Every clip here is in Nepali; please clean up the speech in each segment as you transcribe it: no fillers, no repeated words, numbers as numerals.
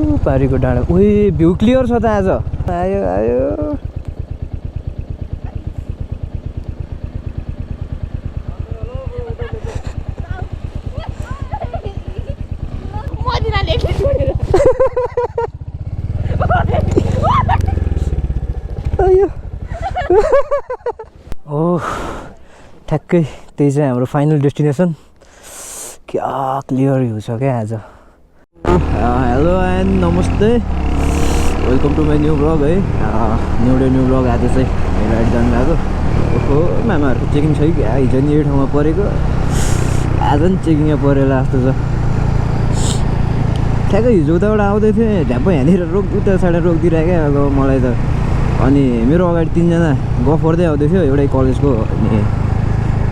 पारीको डाँडा उही भ्यू क्लियर छ त आज आयो आयो ओह ठ्याक्कै त्यही चाहिँ हाम्रो फाइनल डेस्टिनेसन क्या क्लियर भ्यू छ क्या आज हेलो एन्ड नमस्ते welcome to my new vlog है न्यू ब्लग आज चाहिँ राइड जानु भएको ओहो मामाहरूको चेकिङ छ कि क्या हिजो नि यही ठाउँमा परेको आज नि चेकिङमा परेला जस्तो छ ठ्याक्कै हिजो उताबाट आउँदै थिएँ झ्याप्पै यहाँनिर उता साइड रोकिदिरहेको क्या अब मलाई त अनि मेरो अगाडि तिनजना गफ गर्दै आउँदै थियो एउटै कलेजको अनि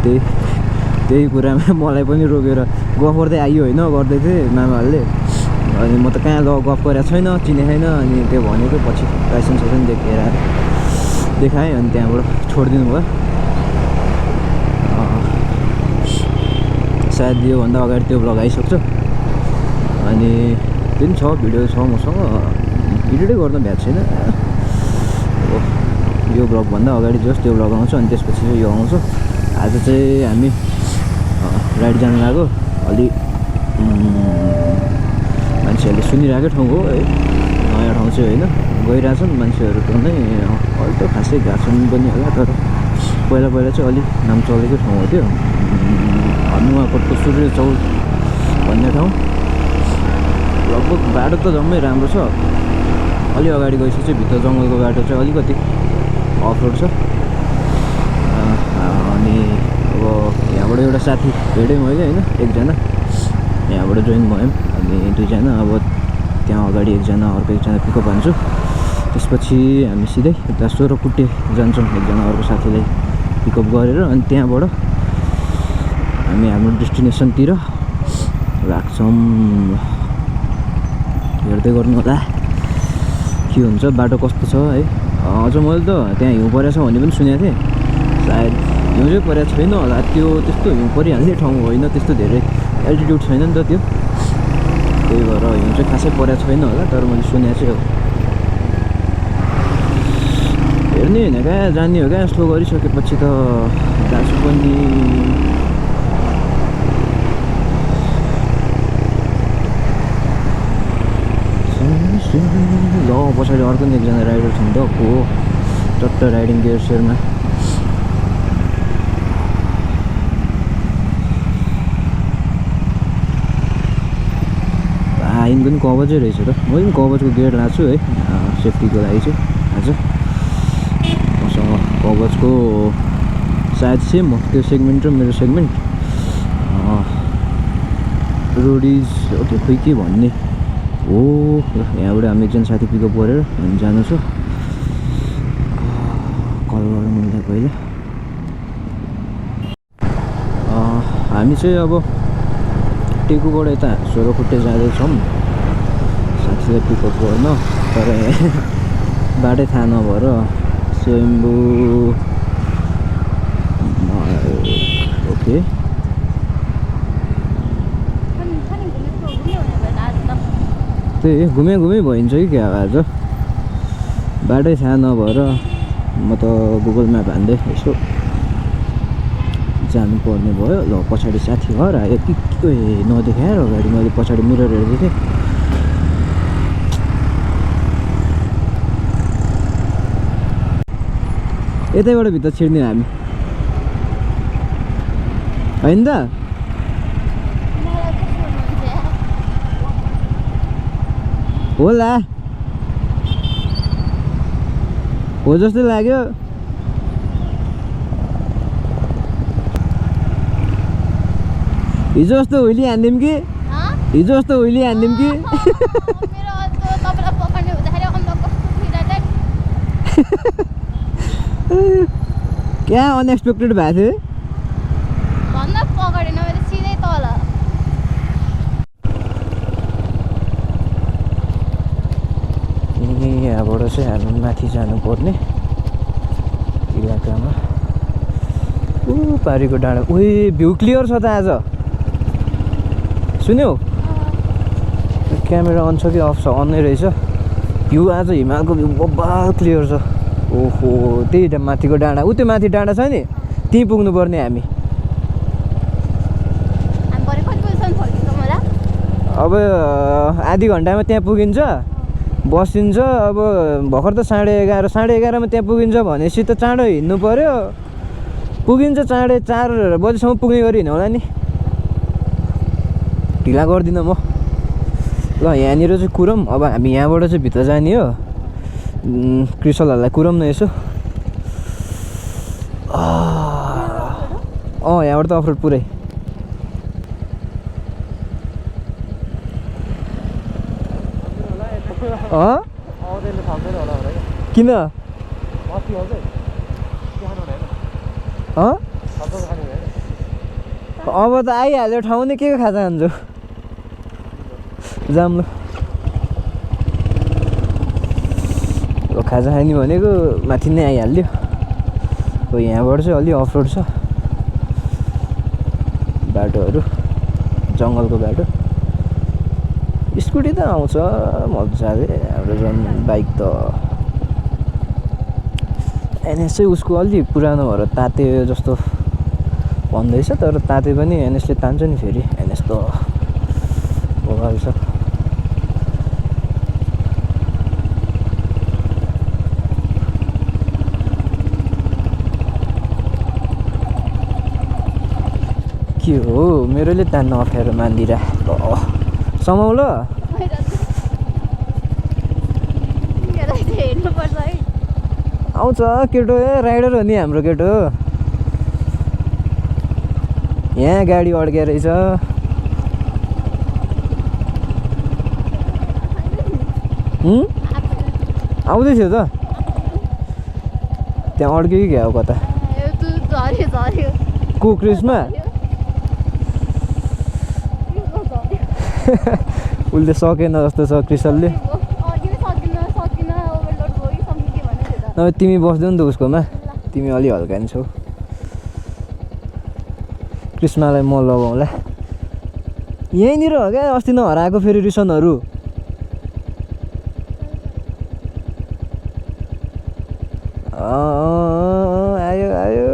त्यही कुरामा मलाई पनि रोकेर गफ गर्दै आइयो होइन गर्दै थिएँ मामाहरूले अनि म त कहाँ गफ गरेको छैन चिने छैन अनि त्यो भनेको पछि लाइसेन्स देखाएँ अनि त्यहाँबाट छोडिदिनु भयो सायद योभन्दा अगाडि त्यो ब्लग आइसक्छ अनि त्यो पनि छ भिडियो छ मसँग भिडियो गर्न भ्याएको छैन यो ब्लगभन्दा अगाडि जस्ट त्यो ब्लग आउँछ अनि त्यसपछि चाहिँ यो आउँछ आज चाहिँ हामी राइड जानु लाग्यो अलि मान्छेहरूले सुनिरहेकै ठाउँ हो है नयाँ ठाउँ चाहिँ होइन गइरहेछन् मान्छेहरूको नै अहिले त खासै गएको छैन पनि होला तर पहिला चाहिँ अलिक नाम चलेको ठाउँ हो त्यो हनुमाकोटको सूर्य चौल भन्ने ठाउँ लगभग बाटो त जम्मै राम्रो छ अलि अगाडि गएपछि भित्र जङ्गलको बाटो चाहिँ अलिकति अफ रोड छ अनि अब यहाँबाट एउटा साथी भेटेँ मैले होइन एकजना यहाँबाट जोइन भयौँ अनि दुईजना अब त्यहाँ अगाडि एकजना अर्को एकजना पिकअप हान्छु त्यसपछि हामी सिधै यता सोह्रकुटे जान्छौँ एकजना अर्को साथीलाई पिकअप गरेर अनि त्यहाँबाट हामी हाम्रो डेस्टिनेसनतिर लाग्छौँ हेर्दै गर्नु होला के हुन्छ बाटो कस्तो छ है अझ मैले त त्यहाँ हिउँ परेको छ भन्ने पनि सुनेको थिएँ सायद हिउँ चाहिँ परेको छैन होला त्यो त्यस्तो हिउँ परिहाल्ने ठाउँ होइन त्यस्तो धेरै एल्टिट्युड छैन नि त त्यो त्यही भएर हिउँ चाहिँ खासै परेको छैन होला तर मैले सुनेको चाहिँ हो हेर्ने होइन क्या जाने हो क्या यस्तो गरिसकेपछि त दाजु पनि ल पछाडि अर्को नि एकजना राइडर छ नि त को टट्ट राइडिङ गियर सेयरमा यिनको पनि कवचै रहेछ त म पनि कवचको गियर लान्छु है सेफ्टीको लागि चाहिँ आज मसँग कवचको सायद सेम हो त्यो सेगमेन्ट र मेरो सेगमेन्ट रोडिज ओके खोइ के भन्ने हो यहाँबाट हामी एकजना साथी पिकअप गरेर हामी जानु छ कल गर्नु मिल्दा पहिला हामी चाहिँ अब टेकुबाट यता सोह्रकुटे जाँदैछौँ साथीलाई पिकअप गर्न तर बाटै थाहा नभएर स्वयम्भू ओके त्यही घुमे भइन्छ कि क्या आज बाटै थाहा नभएर म त गुगल म्याप हान्दै यसो जानुपर्ने भयो ल पछाडि साथी हरायो कि नदेखाएर अगाडि मैले पछाडि मिरर हेर्दै थिएँ यतैबाट भित्र छिर्ने हामी होइन त होला हो जस्तो लाग्यो हिजो जस्तो हुइली हान्दिउँ कि क्या अनएक्सपेक्टेड भएको थियो भन्दा पकडेन मैले सिधै तल यहाँबाट चाहिँ हामी माथि जानुपर्ने इलाकामा पारीको डाँडा भ्यू क्लियर छ त आज सुन्यौ क्यामेरा अन छ कि अफ छ? अन नै रहेछ। भ्यू आज हिमालको भ्यू बब्बा क्लियर छ। ओहो त्यही माथिको डाँडा, उ त्यो माथि डाँडा छ नि, त्यहीँ पुग्नुपर्ने हामी। अब आधी घन्टामा त्यहाँ पुगिन्छ, बसिन्छ। अब भर्खर त 11:30 त्यहाँ पुगिन्छ भनेपछि त चाँडो हिँड्नु पऱ्यो। पुगिन्छ 4:30 बजीसम्म पुग्ने गरी हिँड्नु होला नि, ढिला गर्दिनँ म। ल यहाँनिर चाहिँ कुरम। अब हामी यहाँबाट चाहिँ भित्र जाने हो। क्रिसलहरूलाई कुरम न यसो। यहाँबाट त अफरोड पुरै। किन? अब त आइहाल्यो ठाउँ नि, के खाजा खान्छु? जाम ल। खाजा खाने भनेको माथि नै आइहाल्यो। हो यहाँबाट चाहिँ अलि अफरोड छ बाटोहरू, जङ्गलको बाटो। स्कुटी त आउँछ मजाले, हाम्रो झन् बाइक त एनएस चाहिँ उसको अलि पुरानो भएर ताते जस्तो भन्दैछ। तर ताते पनि एनएसले तान्छ नि फेरि, एनएस त भोगाल छ। के हो मेरोले तान्न अप्ठ्यारो मान्दिरा। समाउ ल। आउँछ केटो, राइडर हो नि हाम्रो केटो। यहाँ गाडी अड्किया रहेछ। आउँदै थियो त, त्यहाँ अड्क्यो कि क्या हो कता? को क्रिसमा? उसले सकेन जस्तो छ क्रिसलले। तिमी बस्दै नि त उसकोमा, तिमी अलि हल्का नि छौ। क्रिस्मालाई म लगाउँला। यहीँनिर हो क्या अस्ति नहराएको फेरि रिसनहरू। आयो आयो।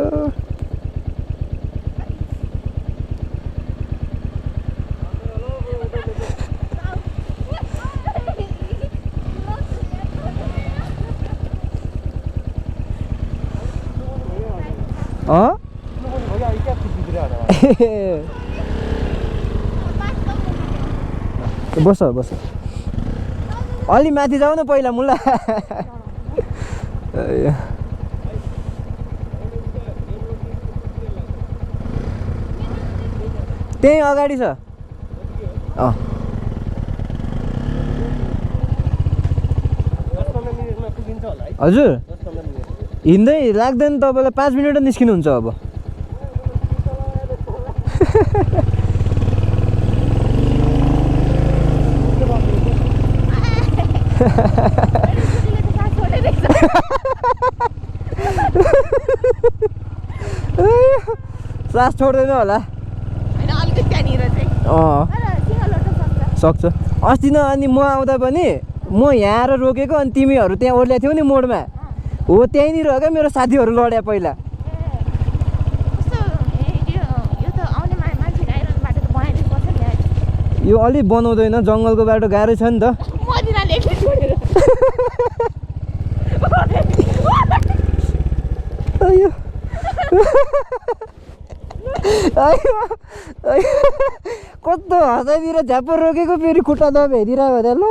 बस बस, अलि माथि जाऊ न पहिला मुला। त्यही अगाडि छ। हजुर हिँड्दै लाग्दैन तपाईँलाई, 5 मिनट निस्किनुहुन्छ अब। सास छोड्दैन होला। सक्छ। अस्ति न अनि म आउँदा पनि म यहाँ आएर रोकेको, अनि तिमीहरू त्यहाँ ओर्ल्या थियौ नि मोडमा। हो त्यहीँनिर हो क्या मेरो साथीहरू लड्या पहिला। यो अलि बनाउँदैन, जङ्गलको बाटो गाह्रै छ नि त। कस्तो हँसाइदिएर झ्याप्पो रोकेको, फेरि खुट्टा दबाइदिरहेको ल।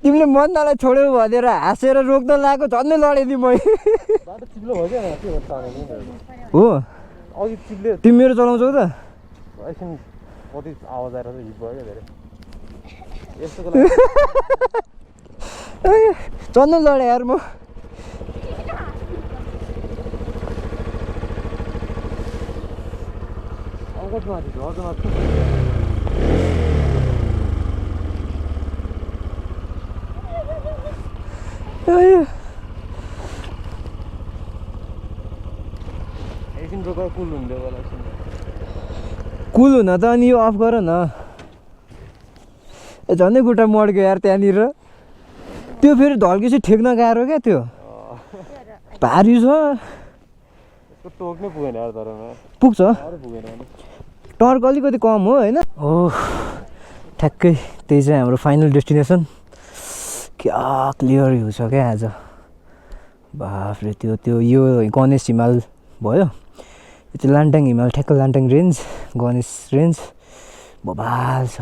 तिमीले मन्दालाई छोड्यौ भनेर हाँसेर रोक्न लागेको, झन्डै लडेँ नि मै। हो तिमी मेरो चलाउँछौ त? झन्डै लडेँ यार म। एकछिन रोक कुल हुँदै होला एकछिन कुल हुन त अनि यो अफ गर न झन्डै खुट्टा मड्क्यो यार त्यहाँनिर त्यो फेरि ढल्केपछि ठेक्न गाह्रो क्या त्यो भारी छ यसको टोक नै पुगेन यार तरमा पुग्छ अरू पुगेन भने टर्क अलिकति कम हो होइन हो ठ्याक्कै त्यही चाहिँ हाम्रो फाइनल डेस्टिनेसन क्या क्लियर भ्यू छ क्या आज बाफ्रे त्यो यो गणेश हिमाल भयो यो चाहिँ लान्टाङ हिमाल ठ्याक्क लान्टाङ रेन्ज गणेश रेन्ज बबाल छ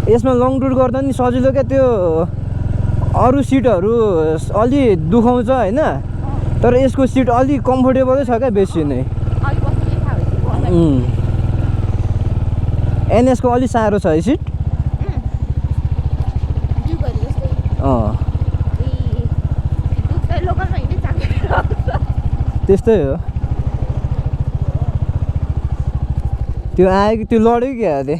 यसमा लङ टुर गर्दा नि सजिलो क्या त्यो अरू सिटहरू अलि दुखाउँछ होइन तर यसको सिट अलि कम्फोर्टेबलै छ क्या बेसी नै एनएसको अलि साह्रो छ है सिट त्यस्तै हो त्यो आयो कि त्यो लड्यो कि अरे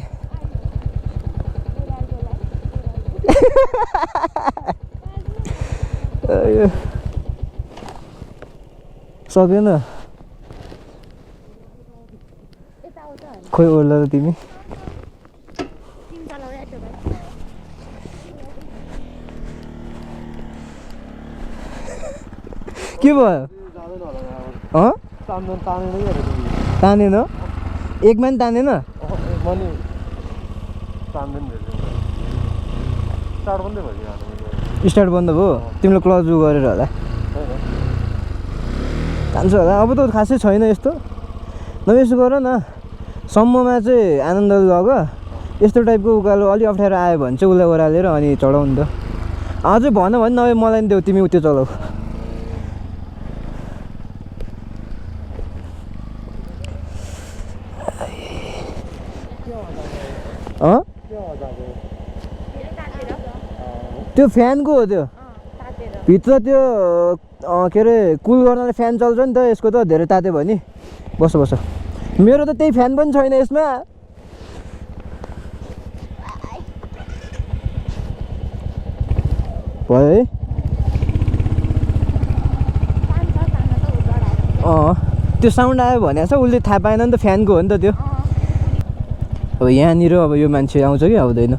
सकेन खोइ ओर्ला त तिमी के भयो तानेन एकमा नि तानेन स्टार्ट बन्द भयो तिमीले क्लच उ गरेर होला जान्छ होला अब त खासै छैन यस्तो नभए यसो गर न सम्ममा चाहिँ आनन्द लग यस्तो टाइपको उकालो अलि अप्ठ्यारो आयो भने चाहिँ उसलाई ओह्रालेर अनि चढाउ नि त अझै भन भने नभए मलाई नि देऊ तिमी त्यो चलाऊ त्यो फ्यानको हो त्यो भित्र त्यो के अरे कुल गर्नाले फ्यान चल्छ नि त यसको त धेरै तात्यो भने बस मेरो त त्यही फ्यान पनि छैन यसमा भयो है त्यो साउन्ड आयो भने छ उसले थाहा पाएन नि त फ्यानको हो नि त त्यो अब यहाँनिर अब यो मान्छे आउँछ कि आउँदैन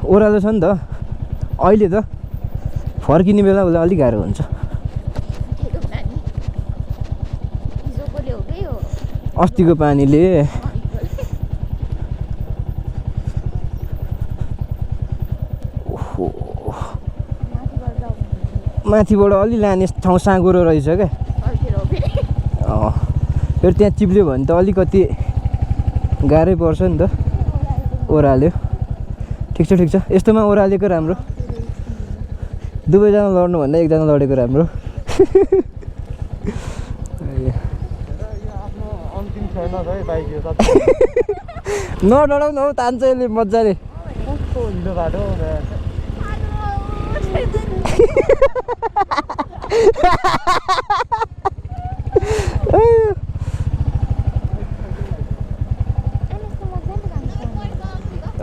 ओह्रालो छ नि त अहिले त फर्किने बेला उसलाई अलिक गाह्रो हुन्छ अस्तिको पानीले माथिबाट अलि लाने ठाउँ साँगुरो रहेछ क्या फेरि त्यहाँ चिप्ल्यो भने त अलिकति गाह्रै पर्छ नि त ओह्राल्यो ठिक छ यस्तोमा ओह्रालेको राम्रो दुवैजना लड्नुभन्दा एकजना लडेको राम्रो नडराउनु हौ तान्छ यसले मजाले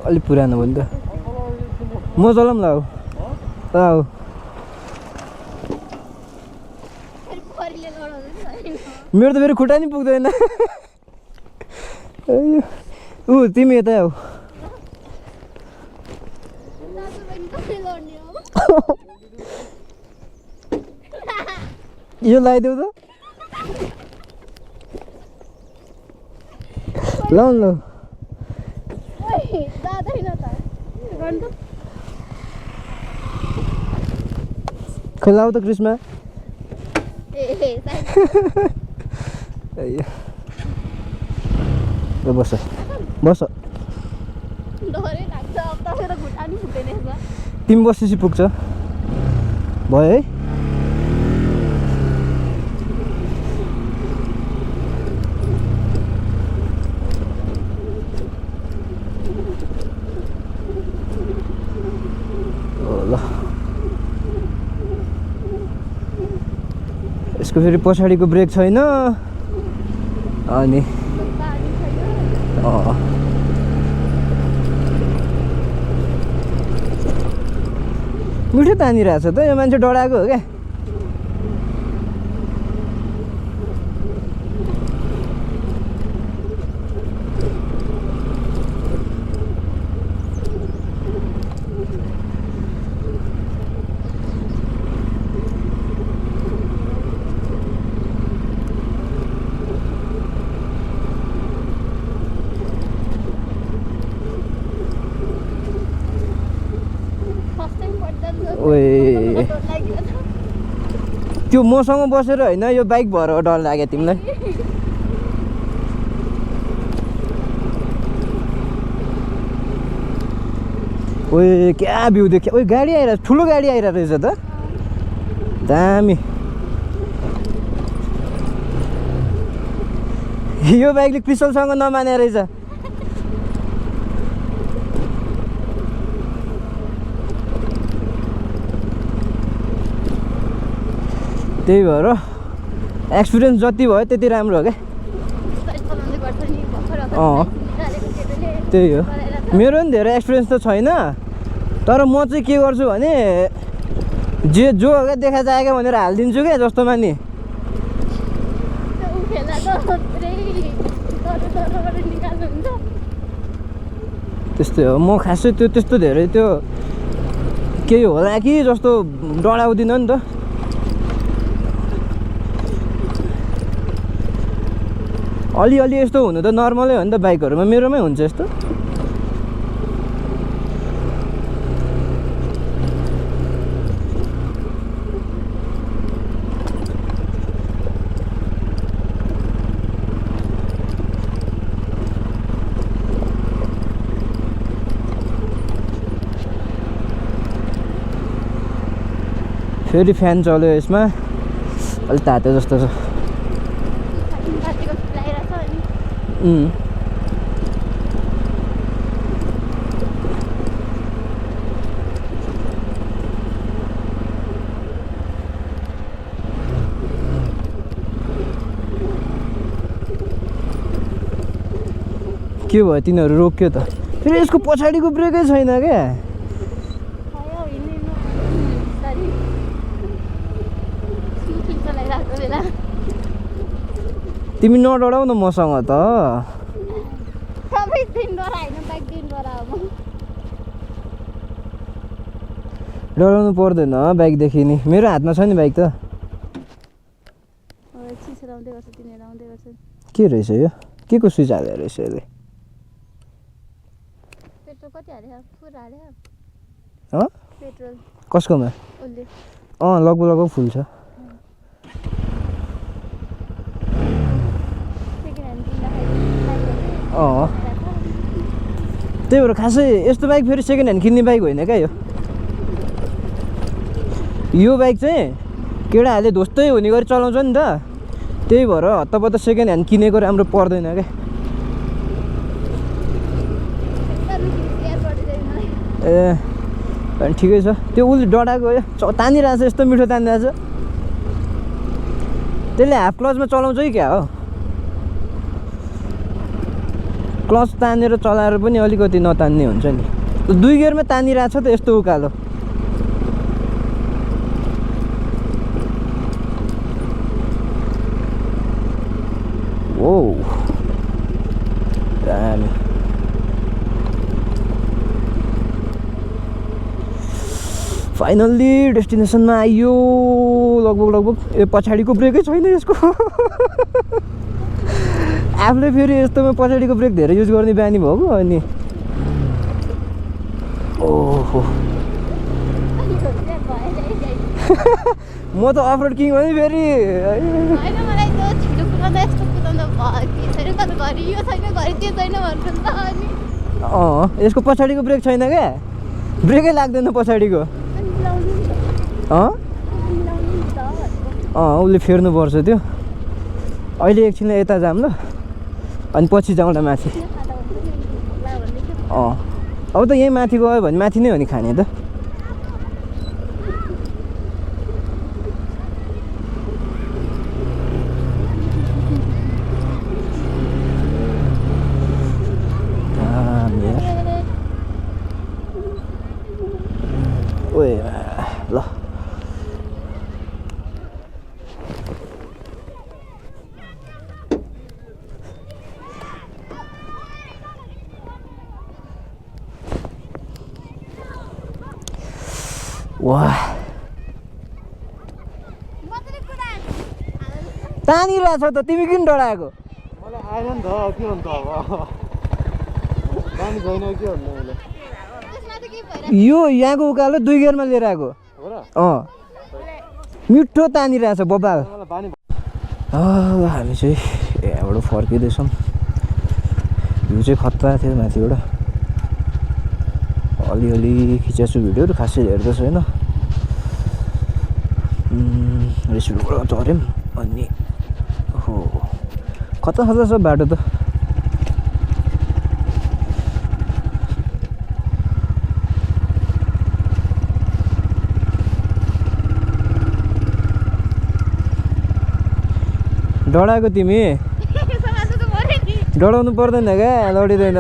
अलिक पुरानो भयो नि त म चलाऊँ ल आऊ मेरो त फेरि खुट्टा नि पुग्दैन ऊ तिमी यता आऊ यो लगाइदेऊ त लाउ ल खै लाउ त क्रिस्मा बस तिमी बसेपछि पुग्छ भयो है ल यसको फेरि पछाडिको ब्रेक छैन अनि मिठो तानिरहेछ त यो मान्छे डराएको हो क्या ओए त्यो मसँग बसेर होइन यो बाइक भएर डर लाग्यो तिमीलाई ओए क्या भ्यू देख्यो ओए गाडी आइरहेको ठुलो गाडी आइरहेको रहेछ त दामी यो बाइकले क्रिस्टलसँग नमाने रहेछ त्यही भएर एक्सपिरियन्स जति भयो त्यति राम्रो हो क्या त्यही हो मेरो पनि धेरै एक्सपिरियन्स त छैन तर म चाहिँ के गर्छु भने जो हो क्या देखा जाएगा भनेर हालिदिन्छु क्या जस्तोमा नि त्यस्तै हो म खासै त्यस्तो धेरै त्यो केही होला कि जस्तो डराउँदिनँ नि त अलिअलि यस्तो हुनु त नर्मलै हो नि त बाइकहरूमा मेरोमै हुन्छ यस्तो फेरि फ्यान चल्यो यसमा अलि तातो जस्तो छ के भयो तिनीहरू रोक्यो त फेरि यसको पछाडिको ब्रेकै छैन क्या तिमी नडराउ न मसँग त डराउनु पर्दैन बाइकदेखि नि मेरो हातमा छ नि बाइक त के रहेछ यो के को स्विच हालेर रहेछ यसले कसकोमा लगभग फुल छ त्यही भएर खासै यस्तो बाइक फेरि सेकेन्ड ह्यान्ड किन्ने बाइक होइन क्या यो बाइक चाहिँ केटाहरूले ध्वस्तै हुने गरी चलाउँछ नि त त्यही भएर हत्तपत्त सेकेन्ड ह्यान्ड किनेको राम्रो पर्दैन क्या ए अनि ठिकै छ त्यो उसले डढाएको तानिरहेछ यस्तो मिठो तानिरहेछ त्यसले हाफ क्लचमा चलाउँछ कि क्या हो क्लच तानेर चलाएर पनि अलिकति नतान्ने हुन्छ नि 2 गियरमा तानिरहेछ त यस्तो उकालो ओ दामी फाइनल्ली डेस्टिनेसनमा आइयो लगभग पछाडिको ब्रेकै छैन यसको आफूले फेरि यस्तोमा पछाडिको ब्रेक धेरै युज गर्ने बानी भएको अनि ओहो म त अफ रोड किङ हो नि फेरि यसको पछाडिको ब्रेक छैन क्या ब्रेकै लाग्दैन पछाडिको उसले फेर्नुपर्छ त्यो अहिले एकछिनलाई यता जाऊँ ल अनि पछि जाउँला माथि अब त यहीँ माथि गयो भने माथि नै हो नि खाने त ओए ल वाह तानी रहेछ त तिमी किन डराएको मलाई आएन नि त के भन्नु त अब पानी छैन के भन्नु मैले यो यहाँको उकालो 2 गियरमा लिएर आएको हो र मिठो तानी रहेछ बबाल मलाई पानी हामी चाहिँ यहाँबाट फर्किँदैछौँ भ्यू चाहिँ खतरा थियो माथिबाट अलिअलि खिचेको छु भिडियोहरू खासै हेर्दै छैन रेस्टुरेन्टबाट झऱ्यौँ अनि हो खतरा खतरा छ बाटो त डराएको तिमी डराउनु पर्दैन क्या लडिँदैन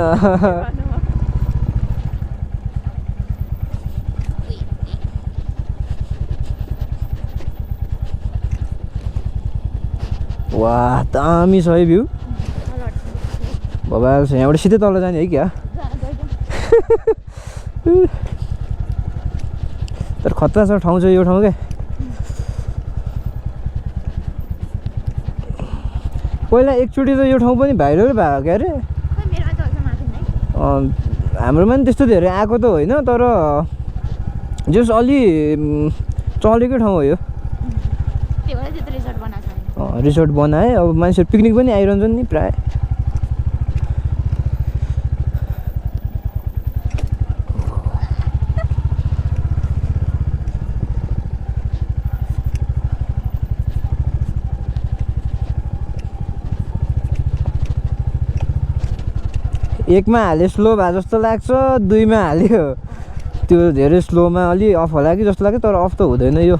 वाह दामी छ है भ्यू बबाल छ यहाँबाट सिधै तल जाने है क्या तर खतरा छ ठाउँ चाहिँ यो ठाउँ क्या पहिला एकचोटि त यो ठाउँ पनि भाइरल भएको क्या अरे हाम्रोमा पनि त्यस्तो धेरै आएको त होइन तर जस अलि चलेकै ठाउँ हो यो रिसोर्ट बनाए अब मान्छेहरू पिकनिक पनि आइरहन्छन् नि प्राय एकमा हाले स्लो भए जस्तो लाग्छ दुईमा हाल्यो त्यो धेरै स्लोमा अलि अफ होला कि जस्तो लाग्यो तर अफ त हुँदैन यो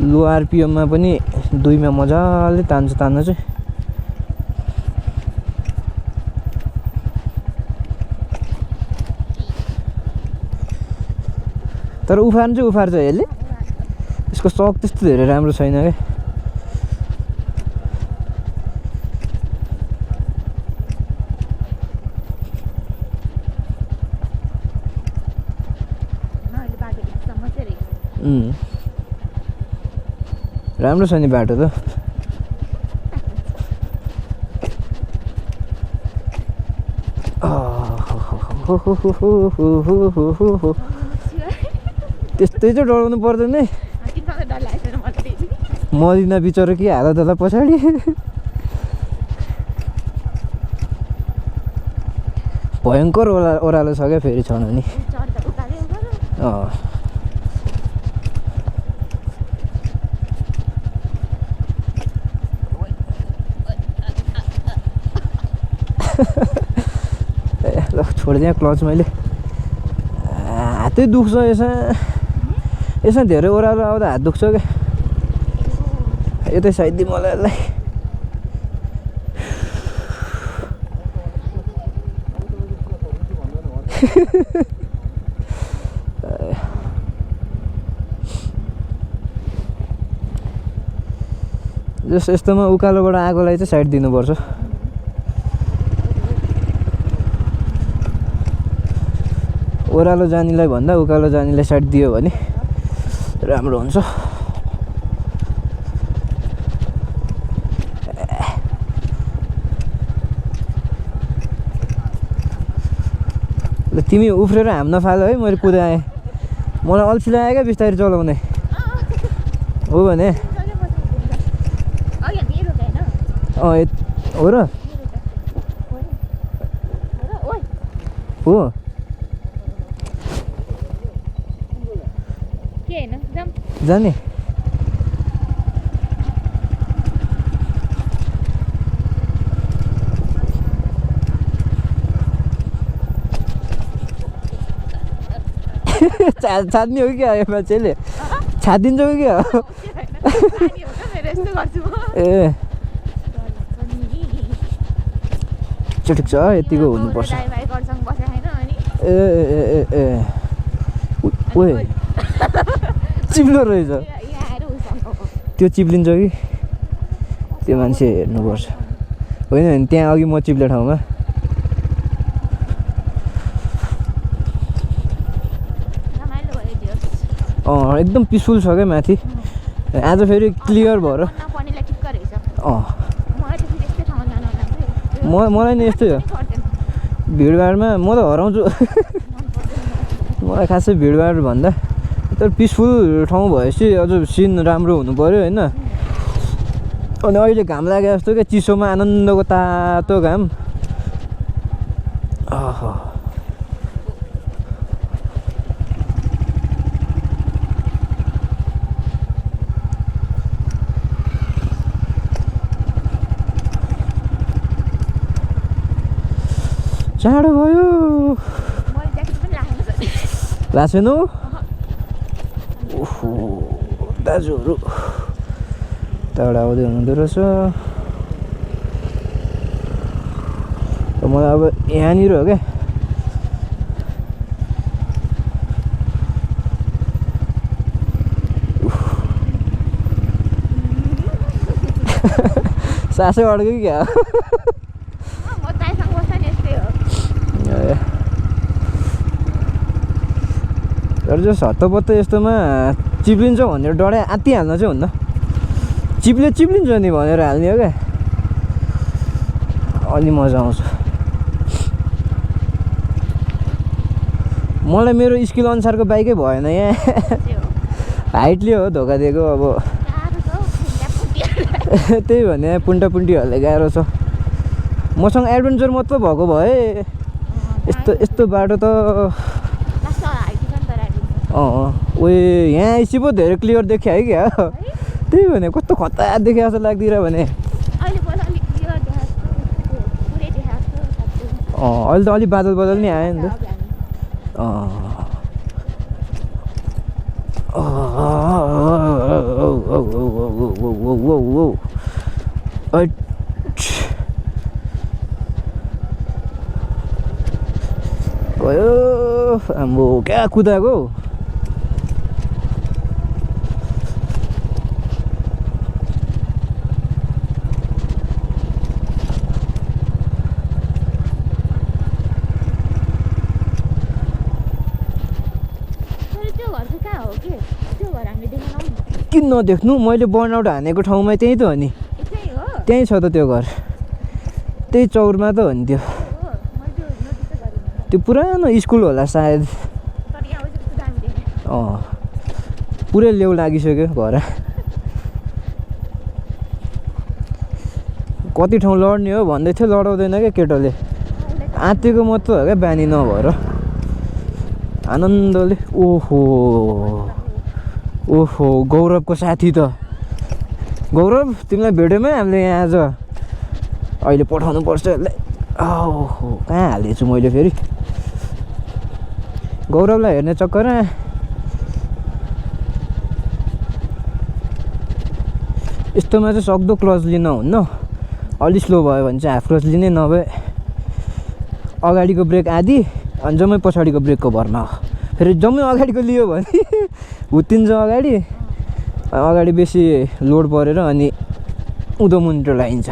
लो आरपिएममा पनि दुईमा मजाले तान्छ तान्न चाहिँ तर उफार्नु चाहिँ उफार्छ यसले यसको सक त्यस्तो धेरै राम्रो छैन क्या राम्रो छ नि बाटो त त्यस्तै चाहिँ डराउनु पर्दैन है मदिना बिचरा के हाल त पछाडि भयङ्कर ओह्रालो छ क्या फेरि छन् नि ल छोडिदिएँ क्लच मैले हातै दुख्छ यसमा धेरै ओह्रालो आउँदा हात दुख्छ क्या यतै साइड दिउँ मलाई यसलाई जस यस्तोमा उकालोबाट आगोलाई चाहिँ साइड दिनुपर्छ ओह्रालो जानीलाई भन्दा उकालो जानीलाई साइड दियो भने राम्रो हुन्छ ल तिमी उफ्रेर हाम नफाल है मैले कुदाएँ मलाई अल्छी लाग्यो क्या बिस्तारै चलाउने हो भने हो र हो जाने छाड्ने हो क्या यो मान्छेले छाडिदिन्छ कि क्या ए ठिक छ यतिको हुनुपर्छ ए ए ए ए ओए चिप्लो रहेछ यहाँ आएर उसँग त्यो चिप्लिन्छ कि त्यो मान्छे हेर्नुपर्छ होइन भने त्यहाँ अघि म चिप्ले ठाउँमा रमाइलो भयो त्यो एकदम पिसफुल छ क्या माथि आज फेरि क्लियर भएर नपर्नेलाई ठिक्क रहेछ अँ मलाई त फेरि यस्तै ठाउँमा जान लाग्छ मलाई नि यस्तै हो भिडभाडमा म त हराउँछु मलाई खासै भिडभाड भन्दा तर पिसफुल ठाउँ भएपछि अझ सिन राम्रो हुनु पऱ्यो होइन अनि अहिले घाम लागे जस्तो क्या चिसोमा आनन्दको तातो घाम चाँडो भयो मैले ज्याकेट पनि राखेको छ भएको छैन ओहो दाजुहरू त्यहाँबाट आउँदै हुनुहुँदो रहेछ मलाई अब यहाँनिर हो क्या सासै अड्क्यो कि क्या म ताईसँग बस्दा नि यस्तै हो तर जो हत्तपत्त यस्तोमा चिप्लिन्छ भनेर डढाइ आत्तिहाल्न चाहिँ हुन्न चिप्लिन्छ नि भनेर हाल्ने हो क्या अलि मजा आउँछ मलाई मेरो स्किल अनुसारको बाइकै भएन यहाँ हाइटले हो धोका दिएको अब त्यही भने पुन्टापुन्टीहरूले गाह्रो छ मसँग एडभेन्चर मात्र भएको भए यस्तो बाटो त उयो यहाँ आइसी पो धेरै क्लियर देखियो है क्या त्यही भने कस्तो खतरा देखियो जस्तो लाग्दिरह भने अहिले त अलिक बादल नै आयो नि त गयो आम्बो क्या कुदाएको किन नदेख्नु मैले बर्नआउट हानेको ठाउँमा त्यही त हो नि त्यहीँ छ त त्यो घर त्यही चौरमा त हो नि त्यो पुरानो स्कुल होला सायद पुरै लेउ लागिसक्यो घर कति ठाउँ लड्ने हो भन्दै थियो लडाउँदैन क्या केटाले आँतेको मात्र हो क्या बानी नभएर आनन्दले ओहो गौरवको साथी त गौरव तिमीलाई भेट्यौमै हामीले यहाँ आज अहिले पठाउनु पर्छ यसलाई ओहो कहाँ हालेछु मैले फेरि गौरवलाई हेर्ने चक्करमा यस्तोमा चाहिँ सक्दो क्लच लिन हुन्न अलि स्लो भयो भने चाहिँ हाफ क्लच लिने नभए अगाडिको ब्रेक आधी अनि जम्मै पछाडिको ब्रेकको भरमा हो फेरि जम्मै अगाडिको लियो भने हुत्तिन्छ अगाडि बेसी लोड परेर अनि उँधो मुन्टो लागिन्छ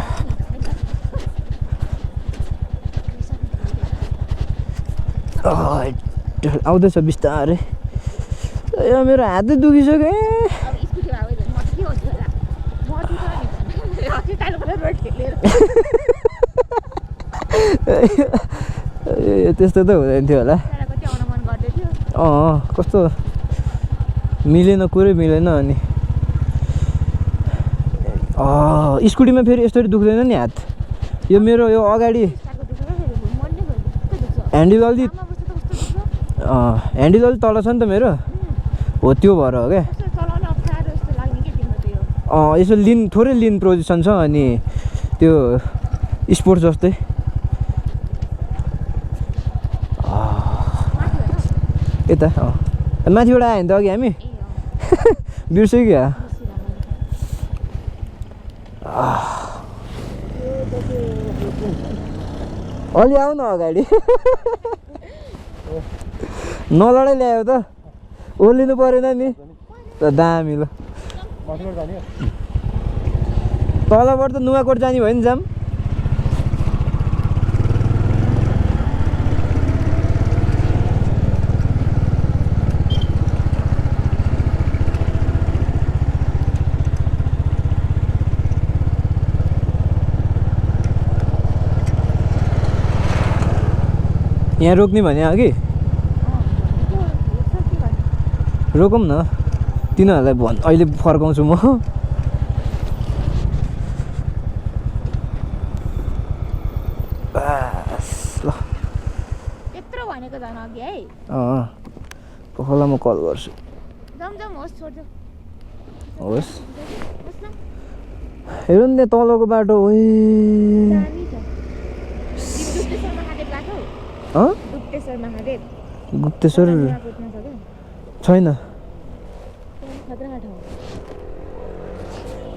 आउँदैछ बिस्तारै यो मेरो हातै दुखिसक्यो त्यस्तो त हुँदैन थियो होला कस्तो मिलेन कुरै मिलेन अनि स्कुटीमा फेरि यसरी दुख्दैन नि हात यो मेरो यो अगाडि ह्यान्डल अलि तल छ नि त मेरो हो त्यो भएर हो क्या यसो थोरै लिन पोजिसन छ अनि त्यो स्पोर्ट जस्तै यता माथिबाट आयो नि त अघि हामी बिर्स्यो क्या अलि आऊ न अगाडि नलडाइ ल्यायो त ओर्लिनु परेन नि दामी ल माथिबाट जाने हो? तलबाट त नुवाकोट जाने भयो नि जाम यहाँ रोक्ने भने अघि रोकौँ न तिनीहरूलाई अहिले फर्काउँछु म बास ल यत्रो भनेको झन् अघि है पखला म कल गर्छु जम होस् छोड्छु होस् होस् न हेर्नु नि त्यहाँ तलको बाटो ओए दामी छ गुप्तेश्वर महादेव गएको गुप्तेश्वर महादेव गुप्तेश्वर कुद्न सक्यो छैन खतरा ठाउँ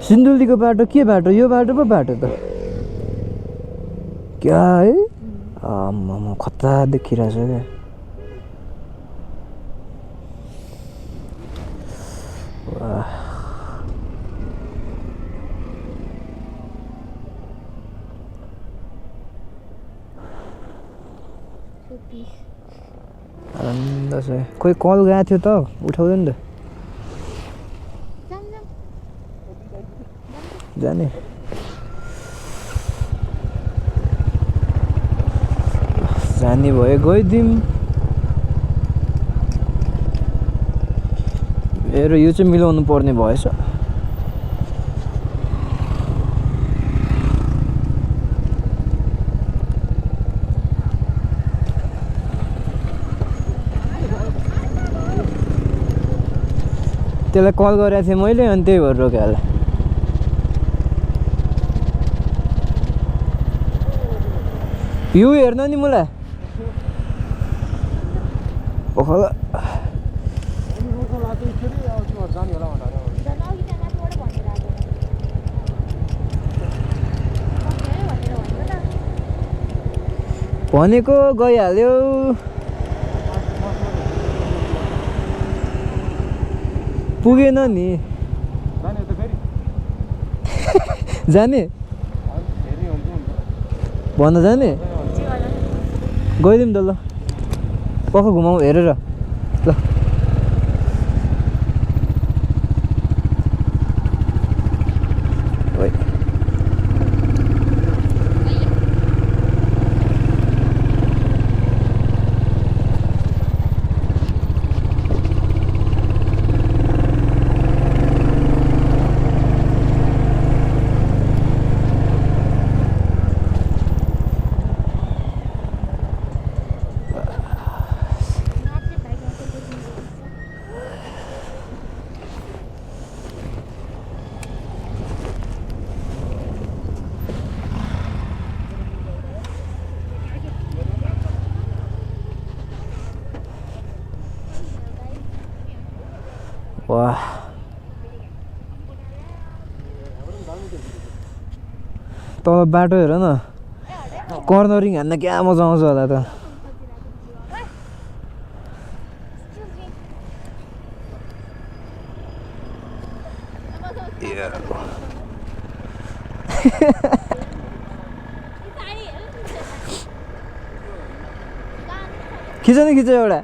सिन्धुलीको बाटो के बाटो यो बाटो पो बाटो त क्या है आम्मामा खतरा देखिरहेछ क्या वाह आनन्द छ खोइ कल गएको थियो त उठाउँदैन नि त जाने जाने भयो गइदिउँ मेरो यो चाहिँ मिलाउनु पर्ने भएछ त्यसलाई कल गरेको थिएँ मैले अनि त्यही भएर रोक्यो होला भ्यू हेर्न नि मलाई ओखला जाने होला भनेको गइहाल्यो पुगेन नि जाने त फेरि जाने हेर्ने हुन्छ भन्न जाने गइदिउँ त ल पख घुमाऊ हेरेर ल वाह तल बाटो हेर न कर्नरिङ हान्न क्या मजा आउँछ होला त खिच नि खिच एउटा